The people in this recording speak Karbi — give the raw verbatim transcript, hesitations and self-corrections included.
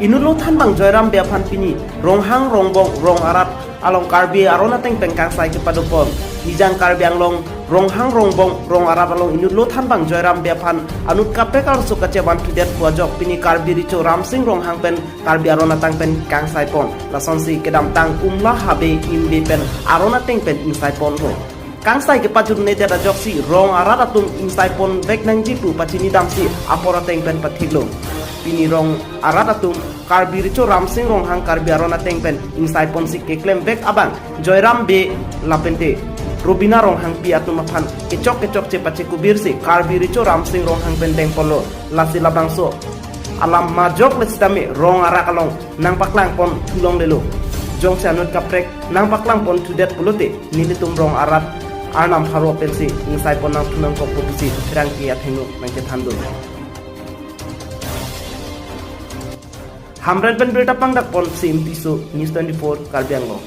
Inut lo thanbang Joyram Bey aphan pini Ronghang, Rongbong, Rong Arat along Karbi aron ateng pen kangsai kepadopon. Nijang Karbi Anglong Ronghang, Rongbong, Rong Arat along inut lo thanbang Joyram Bey aphan anut kaprek arloso kachevan thudet pu ajok pini Karbi Recho Ramsing Ronghang pen Karbi aron ateng pen kangsaipon. Lasonsi kedamtang Umla Habe Inbe pen aron ateng pen ingsaiponlo. Kangsai kepajutnedet ajoksi Rong Arat atum ingsaipon vek nangji pu pachinidamsi apor ateng pen pathiklo. Pini Rong Arat atum Karbi Recho Ramsing Ronghang Karbi aron ateng pen ingsaiponsi keklem vek abang Joyram Bey lapente Robina Ronghangpi atum aphan kechok kechokche pachekubirsi Karbi Recho Ramsing Ronghang pen dengponlo. Lasi labangso alam majok le sitame Rong Arat along nangpaklangpon thulonglelo. Jongsi anut kaprek nangpaklangpon thudet pulote nelitum Rong Arat arnam pharo pensi ingsaipon nangthu nangkok pu pusi pherangke athengno nangkethandun. Hamren pen birta pangdakponsi Imtiso, News twenty-four, Karbi Anglong.